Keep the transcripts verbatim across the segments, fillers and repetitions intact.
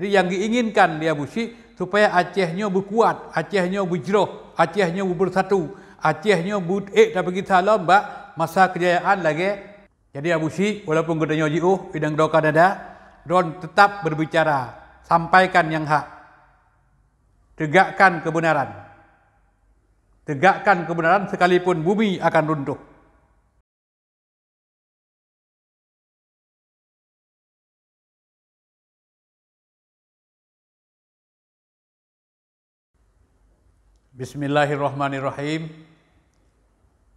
Jadi nyang geuinginkan lé Abu Syik supaya Aceh nyoe beukuat, Aceh nyoe beujroh, Aceh nyoe beubeusatu, Aceh nyoe beuék tapeugisa lom bak masa keujayaan lagée. Jadi Abu Syik, walaupun geutanyoe jiôh i nanggroe Kanada, droen teutab beubicara, sampaikan nyang hak. Tegakkan keubeunaran. Tegakkan keubeunaran sekalipun bumi akan runtuh. Bismillahirrahmanirrahim.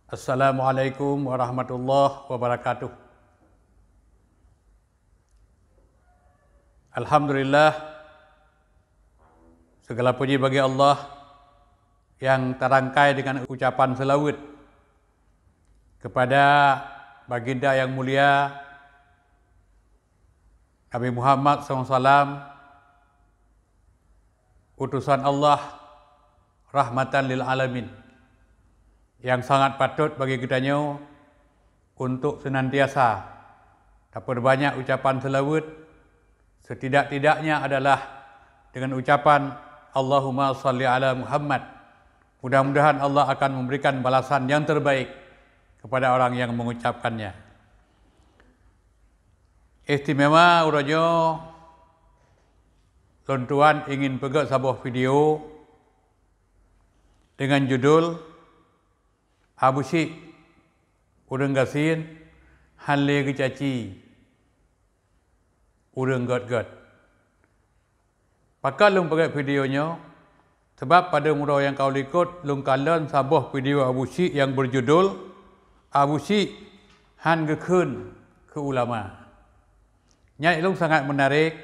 Assalamualaikum warahmatullahi wabarakatuh. Alhamdulillah, segala puji bagi Allah yang terangkai dengan ucapan selawat kepada Baginda yang mulia Nabi Muhammad sallallahu alaihi wasallam, utusan Allah rahmatan lil alamin, yang sangat patut bagi geutanyoe untuk senantiasa tapeurbanyak ucapan selawat, setidak-tidaknya adalah dengan ucapan Allahumma salli ala Muhammad. Mudah-mudahan Allah akan memberikan balasan yang terbaik kepada orang yang mengucapkannya. Istimewa uroe nyoe, lôn tuan ingin peugét saboh video dengan judul Abu Syik, ureuëng gasien, hán lé geucaci ureuëng gét-gét. Pakon lôn peugét video nyoe? Sabab padub uroe nyang ka likot lôn kalon saboh video Abu Syik nyang beujudul Abu Syik hán geukheun keu ulama. Nyan ilong sangat menarik,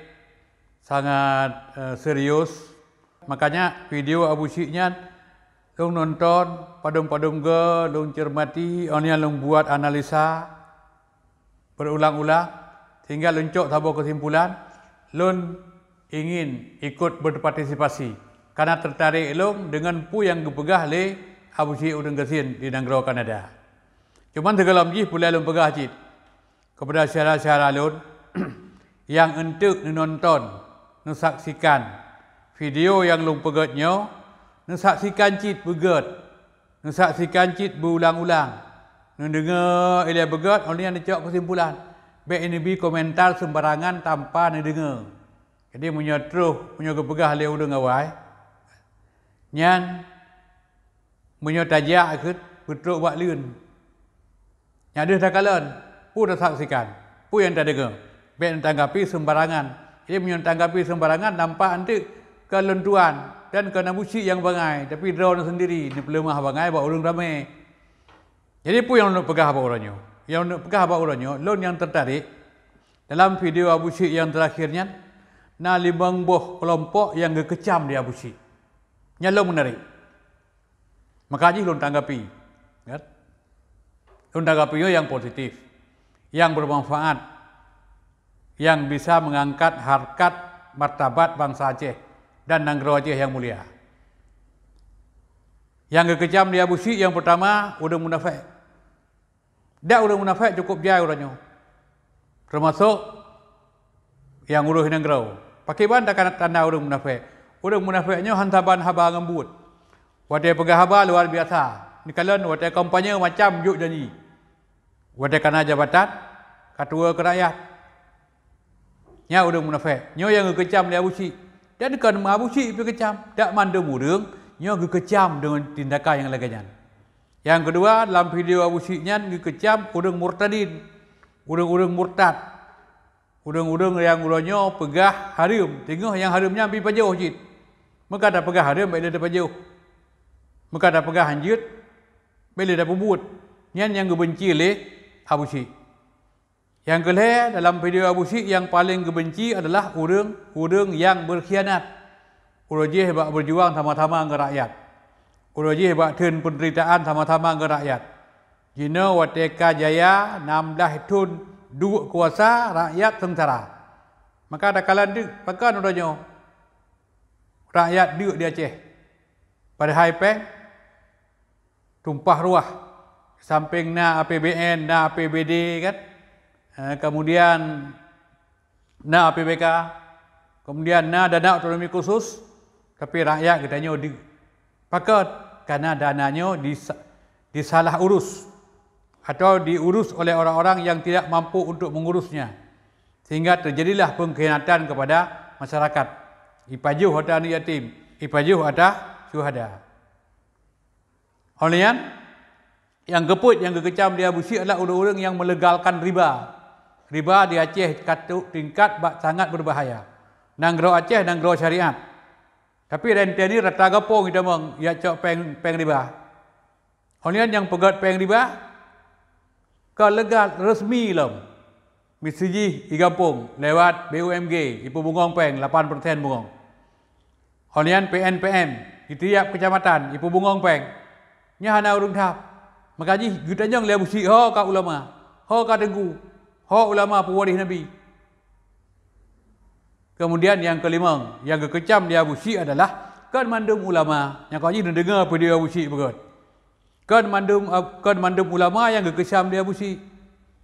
sangat, eh, serius. Makanya video Abu Syik nyan lôn nonton padum-padum goe, lôn cermati, óh lheueh nyan lôn buat analisa berulang-ulang, sehingga lôn cok saboh keusimpulan, lôn ingin ikut berpartisipasi, karena tertarik lôn dengan peue nyang geupeugah lé Abu Syik ureuëng gasien di nanggroe Kanada. Cuman sigohlom jih peureulée lôn peugah cit kepada syedara-syedara lôn nyang eunteuk neunonton, neusaksikan video nyang lôn peugét nyoe, neusaksikan cit beugét. Neusaksikan cit beuulang-ulang. Neudeungoe ilée beugét, óh lheueh nyan neucok keusimpulan. Bék neubi komentar seumbarangan tanpa neudeungoe. Jadi meunyoe troh, meunyoe geupeugah lé ureuëng awai, nyan meunyoe tajak keuh peutrok bak leuen. Nyan deuh takalon, peue tasaksikan, peue nyang tadeungoe. Bék neutanggapi seumbarangan. Jadi meunyoe neutanggapi seumbarangan, nampak eunteuk keu lôn tuan dan keu Abu Syik nyang bangai, tapi droeneuh sendiri neupeuleumah bangai bak ureuëng ramé. Jadi peue nyang lôn peugah bak uroe nyoe? Nyang lôn peugah bak uroe nyoe, lôn nyang teutarek dalam video Abu Syik nyang teurakhir nyan, na limong boh keulompok nyang geukeucam di Abu Syik. Nyan lôn menarik. Maka jih lôn tanggapi, kan? Lôn tanggapi nyoe nyang positif, nyang bermanfaat, nyang bisa mengangkat harkat martabat bansa Aceh dan nanggroe Aceh nyang mulia. Nyang geukeucam di Abu Syik nyang peurtama, ureuëng munafék. Dak ureuëng munafék cukup jai uroe nyoe, teumasok nyang ureuëng nanggroe. Pakriban tanda ureuëng munafék? Ureuëng munafék nyoe hán saban haba ngon buet. Watée peugah haba luar biasa, neukalon watée kampanye macam jok janji. Watée kana jabatan, ka tuwoe keu rakyat. Nyan ureuëng munafék. Nyoe nyang geukeucam lé Abu Syik. Dan kon Abu Syik pih keucam, dak mandum ureuëng nyoe geukeucam deungon tindakan nyang lagée nyan. Nyang keudua, lam video Abu Syik nyan geukeucam ureuëng murtadin, ureuëng-ureuëng murtad, ureuëng-ureuëng nyang uroe nyoe peugah hareuem, teungoh nyang hareuem nyan pih pajoh cit. Meuka tapeugah hareuem, bék lé tapajoh. Meuka tapeugah hanjeuet, bék lé tapeubuet. Nyan nyang geubenci lé Abu Syik. Nyang keulhée, dalam video Abu Syik nyang paleng geubenci adalah ureuëng-ureuëng nyang beukhianat. Uroe jih bak beujuang sama-sama ngon rakyat. Uroe jih bak theun peundeuritaan sama-sama ngon rakyat. Jinoe watée ka jaya nam blaih thon duek kuasa, rakyat seungsara. Maka takalon teuk, pakon uroe nyoe rakyat deuk di Aceh? Padahai péng tumpah ruah. Sampéng na A P B N, na A P B D kan, eh, kemudian na A P B K. Kemudian na dana otonomi khusus, tapi rakyat geutanyoe di-, pakon? Karena dana nyoe disa-, disalah urus atau diurus oleh orang-orang yang tidak mampu untuk mengurusnya, sehingga terjadilah pengkhianatan kepada masyarakat. Ipajoh ata aneuk yatim, ipajoh ata syuhada. Oleh nyan, nyang keupeuet nyang geukeucam di Abu Syik adalah ureuëng-ureuëng nyang melegalkan riba. Riba di Aceh ka trok tingkat bak sangat berbahaya. Nanggroe Aceh nanggroe syariat. Tapi rentenir rata gampông itamong jak cok péng, péng riba. Oleh nyan nyang peugét péng riba, ka legal resmi lom. Misi jih igampông lewat B U M G, ipeubungong péng lapan persen bungong. Oleh nyan P N P M di tiap kecamatan ipeubungong péng. Nyan hana ureuëng that. Maka jih geutanyong lé Abu Syik, ho ka ulama, ho ka teungku, ho ulama peuwaréh Nabi. Kemudian nyang keulimong, nyang geukeucam di Abu Syik adalah kon mandum ulama. Nyang ka jih neudeungoe peue di Abu Syik peugét. Kon mandum, kon mandum ulama nyang geukeucam di Abu Syik.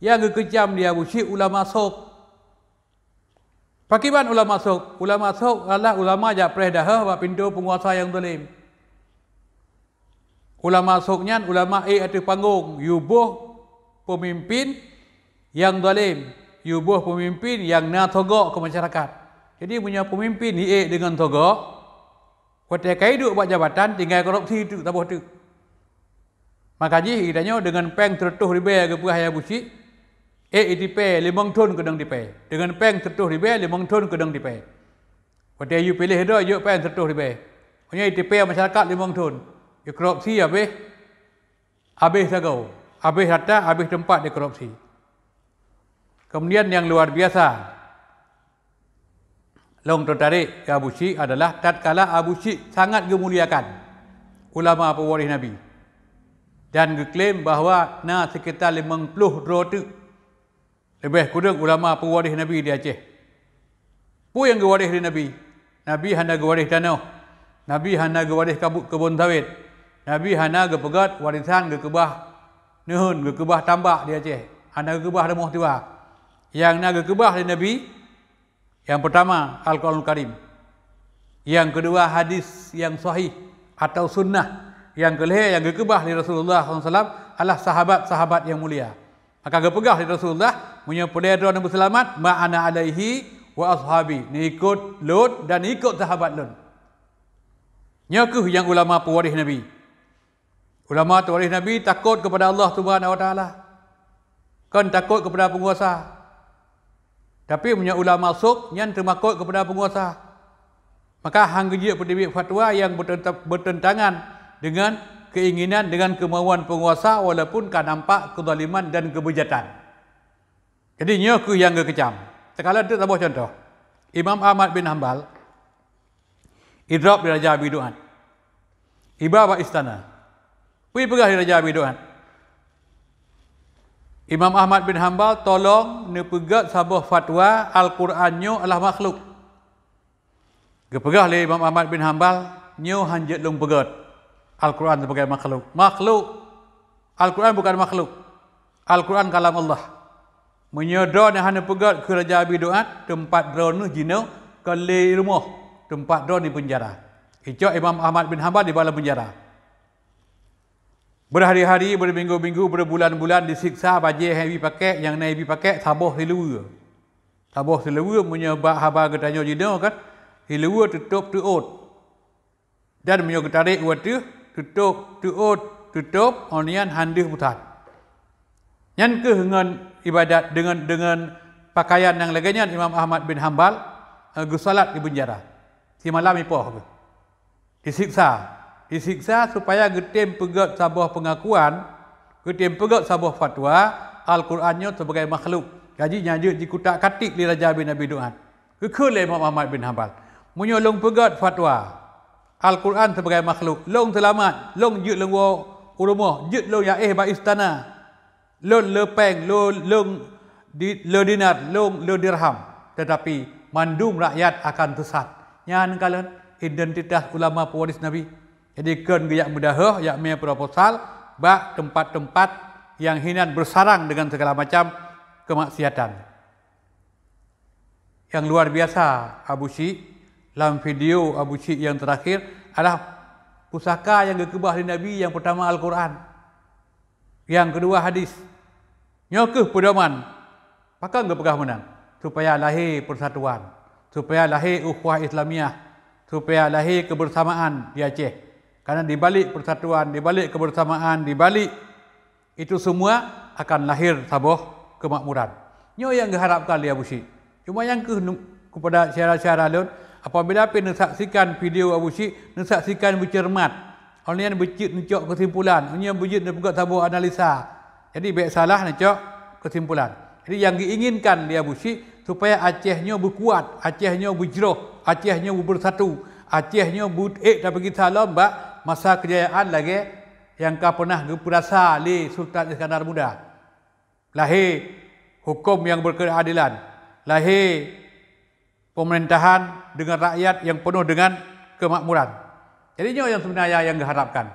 Nyang geukeucam di Abu Syik ulama sôk. Pakriban ulama sôk? Ulama sôk adalah ulama jak preh daheueh bak pintoe peunguasa nyang zalim. Ulama sôk nyan ulama ék ateueh panggong, yue boh peumimpin nyang zalim, yue boh peumimpin nyang na sogok keu masyarakat. Jadi meunyoe peumimpin jiék deungon sogok, watée ka iduek bak jabatan tinggai korupsi teuk saboh teuk. Maka jih geutanyoe deungon péng seureutôh ribée geupeugah Abu Syik, ék itipée limong thon keunong tipée. Deungon péng seureutôh ribée limong thon keunong tipée. Watée yue piléh droe jok péng seureutôh ribée. Meunyoe itipée masyarakat limong thon, ikorupsi habéh, habéh sagoe, habéh rata, habéh teumpat dikorupsi. Kemudian nyang luar biasa, lôn teutarek keu Abu Syik adalah tatkala Abu Syik sangat geumuliakan ulama peuwaréh Nabi dan geuklaim bahwa na sekitar limong ploh droe teuk leubeh kureueng ulama peuwaréh Nabi di Aceh. Peue nyang geuwaréh lé Nabi? Nabi hana geuwaréh tanoh. Nabi hana geuwaréh kabu-, keubon sawét. Nabi hana geupeugét warésan geukeubah neuheun, geukeubah tambak di Aceh. Hana geukeubah rumoh tuha. Nyang na geukeubah lé Nabi, nyang peurtama, Al-Quranul Karim. Nyang keudua, hadis nyang sahih atau sunnah. Nyang keulhée nyang geukeubah lé Rasulullah sallallahu alaihi wasallam adalah sahabat-sahabat nyang mulia. Maka geupeugah lé Rasulullah, "Meunyoe peudeh droe neubeuseulamat, ma ana alaihi wa ashabi, neuikot lôn dan ikot sahabat lôn." Nyoe kheueh nyang ulama peuwaréh Nabi. Ulama peuwaréh Nabi takot keupada Allah Subhanahu wa Taala, kon takot keupada peunguasa. Tapi meunyoe ulama sôk, nyan teumakot keupada peunguasa. Maka han geujeuet peuteubiet fatwa nyang beuteuta-, beuteuntangan deungon keinginan, deungon keumauan peunguasa, walaupun ka nampak keuzaliman dan keubeujatan. Jadi, nyoe kheueh nyang geukeucam. Takalon teuk saboh cuntoh. Imam Ahmad bin Hambal idrob lé Raja Abi Duat. Iba bak istana. Peue peugah lé Raja Abi Duat? Imam Ahmad bin Hambal tolong neupeugét saboh fatwa Al-Quran nyoe adalah makhluk. Geupeugah lé Imam Ahmad bin Hambal, "Nyoe han jeuet lôn peugét Al-Quran sibagai makhluk. Makhluk! Al-Quran bukan makhluk. Al-Quran kalam Allah." Meunyoe droeneuh hana peugét keu Raja Abi Duat, teumpat droeneuh jinoe kon lé rumoh, teumpat droeneuh di peunjara. Icok Imam Ahmad bin Hambal diba lam peunjara. Berhari-hari, berminggu-minggu, berbulan-bulan disiksa, bajée han ibi pakèk, nyang na ibi pakèk saboh siluweue. Saboh siluweue meunyoe bak haba geutanyoe jinoe kan, siluweue teutôb teuôt. Dan meunyoe geutarek u ateueh, teutôb teuôt, teutôb, 'oh nyan han deuh pusat. Nyan kheueh ngon ibadat deungon, deungon pakaian nyang lagée nyan Imam Ahmad bin Hambal, eh, geusalat di peunjara. Simalam ipoh geuh. Disiksa. Disiksa supaya geutem peugét saboh peungakuan, geutem peugét saboh fatwa, Al-Quran nyoe sibagai makhluk. Jadi nyan jeuet jikutak-katik lé Raja bin Abi Duat. Geukheun lé Imam Ahmad bin Hambal, "Meunyoe lôn peugét fatwa Al-Quran sibagai makhluk, lôn seulamat, lôn jeuet lôn woe u rumoh, jeuet lôn jak éh bak istana. Lôn le péng, lôn, lôn di-, le dinar, lôn le dirham, teutapi mandum rakyat akan sesat." Nyan kalon identitas ulama pewaris Nabi. Jadi, kon geujak meudahoh, jak mé proposal bak teumpat-teumpat nyang hinan beusarang deungon sigala macam keumaksiatan. Nyang luar biasa Abu Syik, lam video Abu Syik nyang teurakhir adalah pusaka nyang geukeubah lé Nabi, nyang peutama Al-Qur'an, nyang keudua hadis. Nyoe kheueh peudoman, pakon geupeugah meunan, supaya lahé peusatuan, supaya lahé ukhuwah Islamiyah, supaya lahé keubeusamaan di Aceh. Karena di balik peusatuan, di balik keubeusamaan, di balik itu semua akan lahir saboh keumakmuran. Nyoe nyang geuharapkan lé Abu Syik. Cuma nyang kheueh nu-, keupada syedara-syedara lôn, apabila pih neusaksikan video Abu Syik, neusaksikan beuceureumat. Óh lheueh nyan beujeuet neucok keusimpulan, óh lheueh nyan beujeuet neupeugah saboh analisa. Jadi bék salah neucok keusimpulan. Jadi nyang geuinginkan lé Abu Syik supaya Aceh nyoe beukuat, Aceh nyoe beujroh, Aceh nyoe beubeusatu, Aceh nyoe beuék tapeugisa lom bak masa keujayaan lagée nyang ka peunah geupeurasa lé Sultan Iskandar Muda. Lahé huköm nyang beukeadilan, lahé peumeurintahan deungon rakyat nyang peunoh deungon keumakmuran. Jadi nyoe nyang seubeunaya nyang geuharapkan.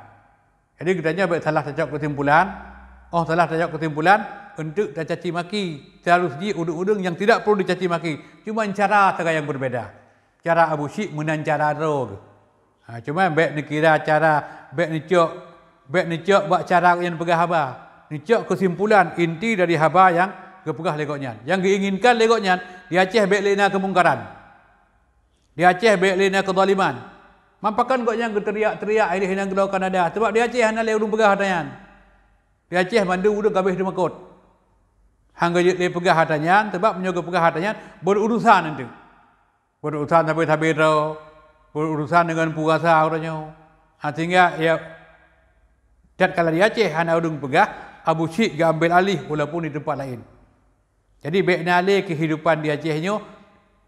Jadi geutanyoe bék salah tacok keusimpulan, óh salah tacok keusimpulan, eunteuk tacaci maki. Seharus jih ureuëng-ureuëng nyang tidak perlu dicaci maki, cuma cara sagai nyang beubeda. Cara Abu Syik meunan cara droe geuh. Ha, cuma bék neukira cara, bék neucok, bék neucok bak cara gobnyan peugah haba. Neucok keusimpulan inti dari haba nyang geupeugah lé gobnyan. Nyang geuinginkan lé gobnyan, di Aceh bék lé na keumungkaran. Di Aceh bék lé na keuzaliman. Man pakon gobnyan geuteriak-teriak ilée hinan keudroe Kanada, sabab di Aceh hana lé ureuëng peugah ata nyan. Di Aceh mandum ureuëng ka abéh teumakot. Han geujeuet lé peugah ata nyan, sabab meunyoe geupeugah ata nyan, berurusan eunteuk. Berurusan sabe-sabe droe, berurusan deungon peunguasa uroe nyoe. Ha, sehingga ya, tatkala di Aceh hana ureuëng peugah, Abu Syik geuambil alih walaupun di teumpat laén. Jadi bék na lé keuhidupan di Aceh nyoe,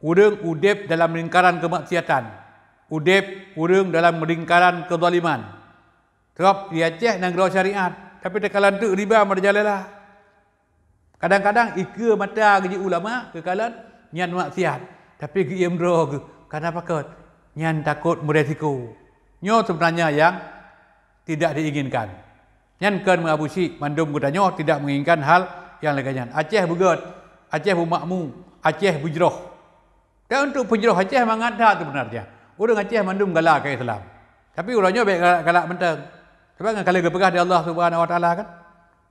ureuëng udeb dalam lingkaran keumaksiatan, udeb ureuëng dalam lingkaran keuzaliman. Sabab di Aceh nanggroe syariat, tapi takalon teuk riba merajalela. Kadang-kadang ikeue mata geuji ulama geukalon nyan maksiat, tapi geuiem droe geuh, kana pakon? Nyan takot meuresiko. Nyoe seubeunanya nyang tidak diinginkan. Nyan kon meu Abu Syik, mandum geutanyoe tidak menginginkan hal nyang lagée nyan. Aceh beugét, Aceh beumakmu, Aceh beujroh. Dan untuk peujroh Aceh mangat that seubeunarnya. Ureuëng Aceh mandum galak keu Islam. Tapi uroe nyoe bék galak-galak mantong. Sabab ngon ka lheueh geupeugah di Allah Subhanahu wa Taala kan,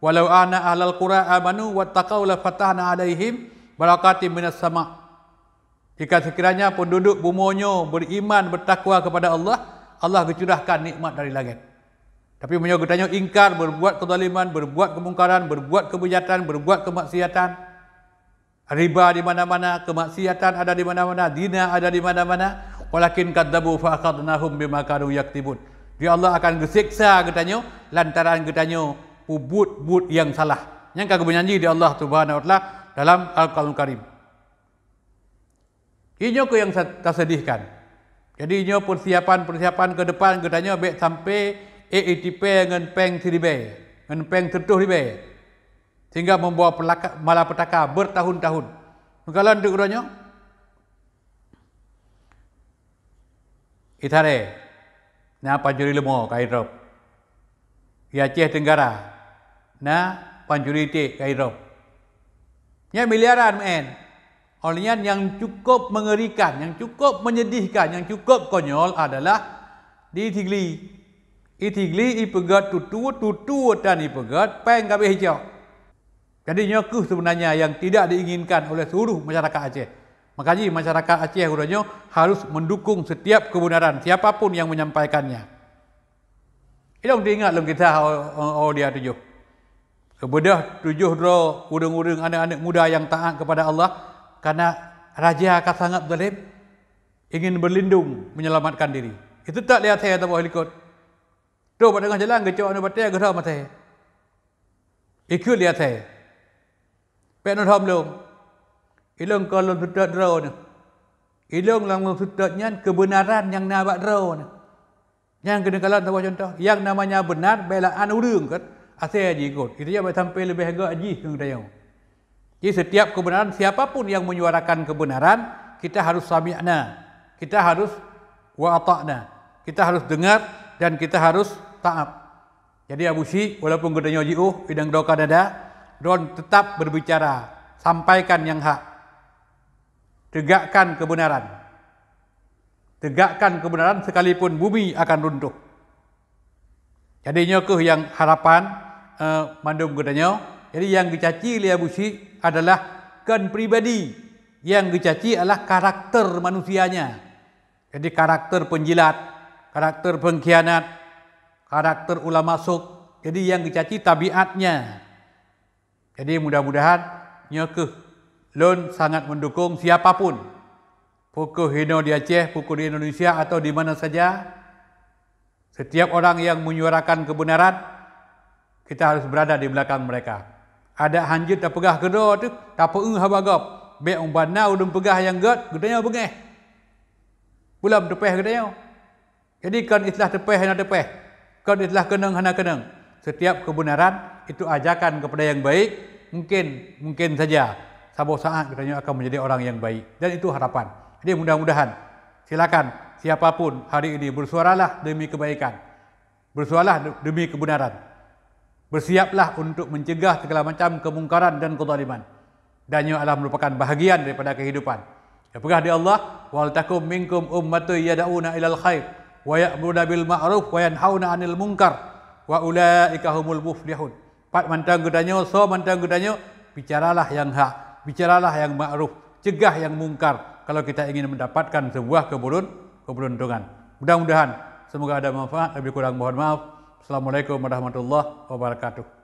"Walau anna ahlal qura amanu wattaqau lafatahna alaihim barakatim minas sama." Jika sekiranya penduduk bumoe nyoe beriman, bertakwa kepada Allah, Allah geucurahkan nikmat dari langit. Tapi meunyoe geutanyoe ingkar, berbuat kezaliman, berbuat kemungkaran, berbuat keubeujaatan, berbuat kemaksiatan, riba di mana-mana, kemaksiatan ada di mana-mana, zina ada di mana-mana, walakin kadzabu fa akhadnahum bima kanu yaktibun. Di Allah akan geuseksa geutanyoe lantaran geutanyoe peubuet buet nyang salah. Nyang ka geubeujanji di Allah Subhanahu wa Taala dalam Al-Qur'anul Karim. Inyoe keuh nyang sa-, taseudihkan. Jadi, nyoe persiapan-persiapan ke depan geutanyoe bék sampai ék itipée ngon péng siribée, ngon péng sireutoh ribée, sehingga membawa pelaka-, malapetaka bertahun-tahun. Meukalon teuk uroe nyoe, Itaré, na pancuri leumo ka idrob. Di Aceh Tenggara, na pancuri iték ka idrob. Nyan miliaran meuén. Óh lheueh nyan nyang cukup mengerikan, nyang cukup menyedihkan, nyang cukup konyol adalah di Sigli. Di Sigli ipeugét tutue, tutue tan ipeugét, péng ka abéh icok. Jadi nyoe kheueh seubeunanya nyang tidak diinginkan oleh seluruh masyarakat Aceh. Makajih masyarakat Aceh uroe nyoe harus mendukung setiap kebenaran siapa pun yang menyampaikannya. Ilong teuingat lom kisah Au-, Au-, Aulia Tujoh. Keubeudoh tujoh droe ureuëng-ureuëng aneuëk-aneuëk muda nyang taát kepada Allah, karena raja ka sangat zalim, ingin berlindung menyelamatkan diri. Itu tak lihat saya taboh likot. Trok bak teungoh jalan geucok aneuëk batée geuhra maté. Ikheun lé asée, "Bék neuhom lom. Ilong kon lôn seutôt droeneuh. Ilong lam lôn seutôt nyan keubeunaran nyang na bak droeneuh." Nyang keuneuk kalon saboh cuntoh, nyang namanya beunar bela an ureuëng kan, asée jiikot. Itu nyan bék sampai leubeh gét jih keu geutanyoe. Jadi setiap kebenaran, siapa pun yang menyuarakan kebenaran, kita harus sami'na, kita harus wa ata'na, kita harus dengar dan kita harus taat. Jadi Abu Syik, walaupun geutanyoe jiôh idang droe Kanada, droen tetap berbicara, sampaikan nyang hak. Tegakkan kebenaran. Tegakkan kebenaran sekalipun bumi akan runtuh. Jadi nyoe kheueh nyang harapan, eh, mandum geutanyoe. Jadi nyang geucaci lé Abu Syik adalah kon pribadi, nyang geucaci adalah karakter manusianya. Jadi karakter penjilat, karakter pengkhianat, karakter ulama suk. Jadi nyang geucaci tabiatnya. Jadi mudah-mudahan nyoe kheueh lôn sangat mendukung siapapun, pukon hino di Aceh, pukon di Indonesia atau di mana saja, setiap orang yang menyuarakan kebenaran, kita harus berada di belakang mereka. Adak hanjeuet tapeugah keudroe teuh, tapeuéh haba gob, bék umbana ulôn peugah nyang gét, geutanyoe beungéh. Belom teupéh geutanyoe. Jadi kon istilah teupéh hana teupéh, kon istilah keunong hana keunong. Setiap kebenaran itu ajakan kepada yang baik, mungkin, mungkin saja saboh saat geutanyoe akan menjadi orang yang baik dan itu harapan. Jadi mudah-mudahan silakan siapapun hari ini bersuaralah demi kebaikan. Bersuaralah de-, demi kebenaran. Bersiaplah untuk mencegah segala macam kemungkaran dan kezaliman. Dan nyoe adalah merupakan bahagian daripada kehidupan. Geupeugah di Allah, "Wal takum minkum ummatun yad'una ilal khair wa ya'muruna bil ma'ruf wa yanhauna 'anil munkar wa ulaika humul muflihun." Pat mantong geutanyoe, soe mantong geutanyoe, bicaralah nyang hak, bicaralah nyang ma'ruf, cegah nyang mungkar kalau kita ingin mendapatkan sebuah keberun-, keberuntungan. Mudah-mudahan semoga ada manfaat, lebih kurang mohon maaf. Assalamualaikum warahmatullahi wabarakatuh.